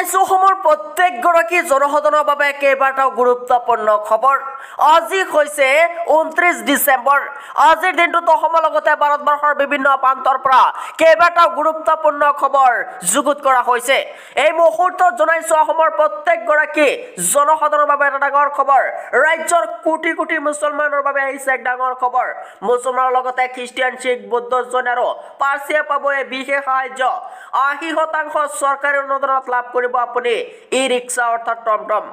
জনাইছো অসমৰ প্ৰত্যেকগৰাকী জনসাধাৰণৰ বাবে কেইবাটাও গুৰুত্বপূৰ্ণ খবৰ। আজি হৈছে 29 ডিচেম্বৰ। আজিৰ দিনটোত অসমৰ লগতে ভাৰতবৰ্ষৰ বিভিন্ন প্ৰান্তৰ পৰা কেইবাটাও গুৰুত্বপূৰ্ণ খবৰ যুগুত কৰা হৈছে। এই মুহূৰ্তত জনাইছো অসমৰ প্ৰত্যেকগৰাকী জনসাধাৰণৰ বাবে এটা ডাঙৰ খবৰ। ৰাজ্যৰ কোটি কোটি মুছলমানৰ বাবে আহিছে এক ডাঙৰ খবৰ। মুছলমানৰ লগতে খ্ৰীষ্টিয়ান, শিখ, বৌদ্ধ, জৈন আৰু পাৰ্চীয়ে পাব এই বিশেষ সাহায্য। 80% চৰকাৰী অনুদানত লাভ কৰিব আপুনি ই ৰিক্সা অৰ্থাৎ টমটম।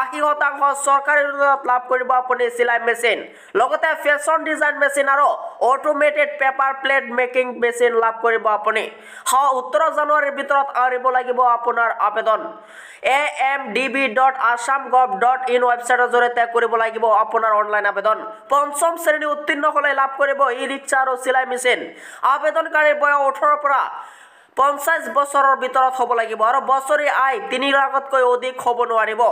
80% চৰকাৰী অনুদানত লাভ কৰিব আপুনি চিলাই মেচিন, লগতে ফেশ্বন ডিজাইন মেচিন আৰু automated paper plate making machine লাভ কৰিব আপুনি। 17 জানুৱাৰীৰ ভিতৰত আঁৰিব লাগিব আপোনাৰ আবেদন। amdb.assamgov.in ৱেবছাইটৰ জৰিয়তে কৰিব লাগিব আপোনাৰ অনলাইন আবেদন। পঞ্চম শ্ৰেণী উত্তীৰ্ণ হ'লে লাভ কৰিব ই ৰিক্সা আৰু চিলাই মেচিন। আবেদনকাৰীৰ বয়স 18ৰ পৰা 50 বছৰৰ ভিতৰত হ'ব লাগিব আৰু বছৰি আয় 3 লাখতকৈ অধিক হ'ব নোৱাৰিব।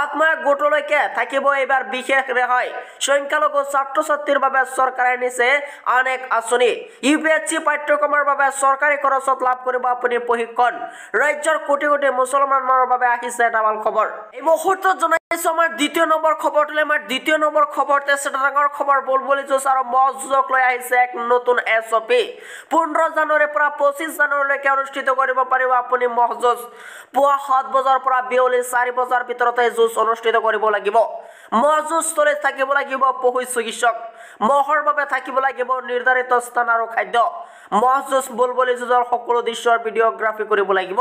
আত্মসহায়ক গোটলৈকে থাকিব এইবাৰ বিশেষ ৰেহাই। সংখ্যালঘু ছাত্ৰ ছাত্ৰীৰ বাবে চৰকাৰে আনিছে আন এক আঁচনি। ইউ পি এছ চি পাঠ্যক্ৰমৰ বাবে চৰকাৰী খৰচত লাভ কৰিব আপুনি প্ৰশিক্ষণ। ৰাজ্যৰ কোটি কোটি মুছলমানৰ বাবে আহিছে এটা ভাল খবৰ। এই মুহূৰ্তত জনাইছো আমাৰ দ্বিতীয় নম্বৰ খবৰটোলৈ। আমাৰ দ্বিতীয় নম্বৰ খবৰতে এটা ডাঙৰ খবৰ। বুলবুলি যুঁজ আৰু মহ যুঁজক লৈ আহিছে এক নতুন এছ অ' পি। 15 জানুৱাৰীৰ পৰা 25 জানুৱাৰীলৈকে অনুষ্ঠিত কৰিব পাৰিব আপুনি মহ যুঁজ। পুৱা 7 বজাৰ পৰা বিয়লি 4 বজাৰ ভিতৰতে যুঁজ অনুষ্ঠিত কৰিব লাগিব। মহ যুঁজস্থলীত থাকিব লাগিব পশু চিকিৎসক। মহৰ বাবে থাকিব লাগিব নিৰ্ধাৰিত স্থান আৰু খাদ্য। মহ যুঁজ, বুলবুলি যুঁজৰ সকলো দৃশ্যৰ ভিডিঅ'গ্ৰাফী কৰিব লাগিব।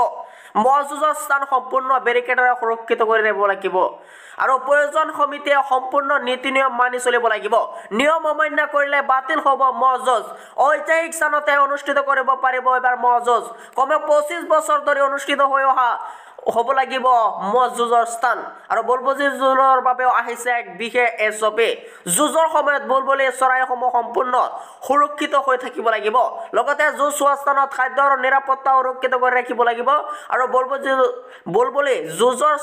মহ যুঁজৰ স্থান সম্পূৰ্ণ বেৰিকেডেৰে সুৰক্ষিত কৰি ৰাখিব লাগিব আৰু প্ৰয়োজন সমিতিয়ে সম্পূৰ্ণ নীতি নিয়ম মানি চলিব লাগিব। নিয়ম অমান্য কৰিলে বাতিল হ'ব মহ যুঁজ। ঐতিহাসিক স্থানতে অনুষ্ঠিত কৰিব পাৰিব এইবাৰ মহ যুঁজ। কমেও 25 বছৰ ধৰি অনুষ্ঠিত হৈ অহা হ'ব লাগিব মহ যুঁজৰ স্থান। আৰু বুলবুলি যুঁজৰ বাবেও আহিছে এক বিশেষ এছ অ' পি। যুঁজৰ সময়ত বুলবুলি চৰাইসমূহ সম্পূৰ্ণ সুৰক্ষিত হৈ থাকিব লাগিব। লগতে যুঁজ হোৱা স্থানত খাদ্য আৰু নিৰাপত্তা সুৰক্ষিত কৰি ৰাখিব লাগিব। আৰু বুলবুলি যুঁজৰ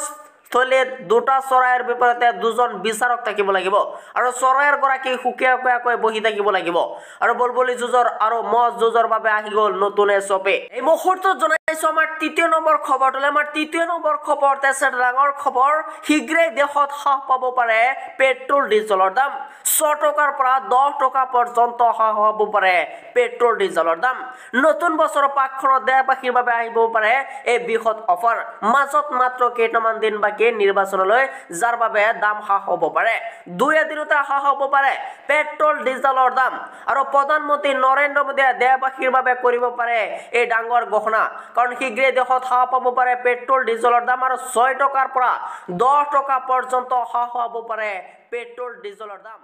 স্থলীত দুটা চৰাইৰ বিপৰীতে দুজন বিচাৰক থাকিব লাগিব আৰু চৰাইৰ গৰাকী সুকীয়াকৈ বহি থাকিব লাগিব। আৰু বুলবুলি যুঁজৰ আৰু মহ যুঁজৰ বাবে আহি গ'ল নতুন এছ অ' পি। এই মুহূৰ্তত জনাইছো আমাৰ তৃতীয় নম্বৰ খবৰটোলৈ। আমাৰ তৃতীয় নম্বৰ খবৰতে আছে ডাঙৰ খবৰ। শীঘ্ৰেই দেশত হ্ৰাস পাব পাৰে পেট্ৰল ডিজেলৰ দাম। 6 টকাৰ পৰা 10 টকা পৰ্যন্ত হ্ৰাস হ'ব পাৰে পেট্ৰল ডিজেলৰ দাম। নতুন বছৰৰ প্ৰাকক্ষণত দেশবাসীৰ বাবে আহিব পাৰে এই বৃহৎ অফাৰ। মাজত মাত্ৰ কেইটামান দিন বাকী নিৰ্বাচনলৈ, যাৰ বাবে দাম হ্ৰাস হ'ব পাৰে। দুই এদিনতে হ্ৰাস হ'ব পাৰে পেট্ৰল ডিজেলৰ দাম। আৰু প্ৰধানমন্ত্ৰী নৰেন্দ্ৰ মোদীয়ে দেশবাসীৰ বাবে কৰিব পাৰে এই ডাঙৰ ঘোষণা। কাৰণ শীঘ্ৰেই দেশত হ্ৰাস পাব পাৰে পেট্ৰল ডিজেলৰ দাম আৰু 6 টকাৰ পৰা 10 টকা পৰ্যন্ত হ্ৰাস হ'ব পাৰে পেট্ৰল ডিজেলৰ দাম।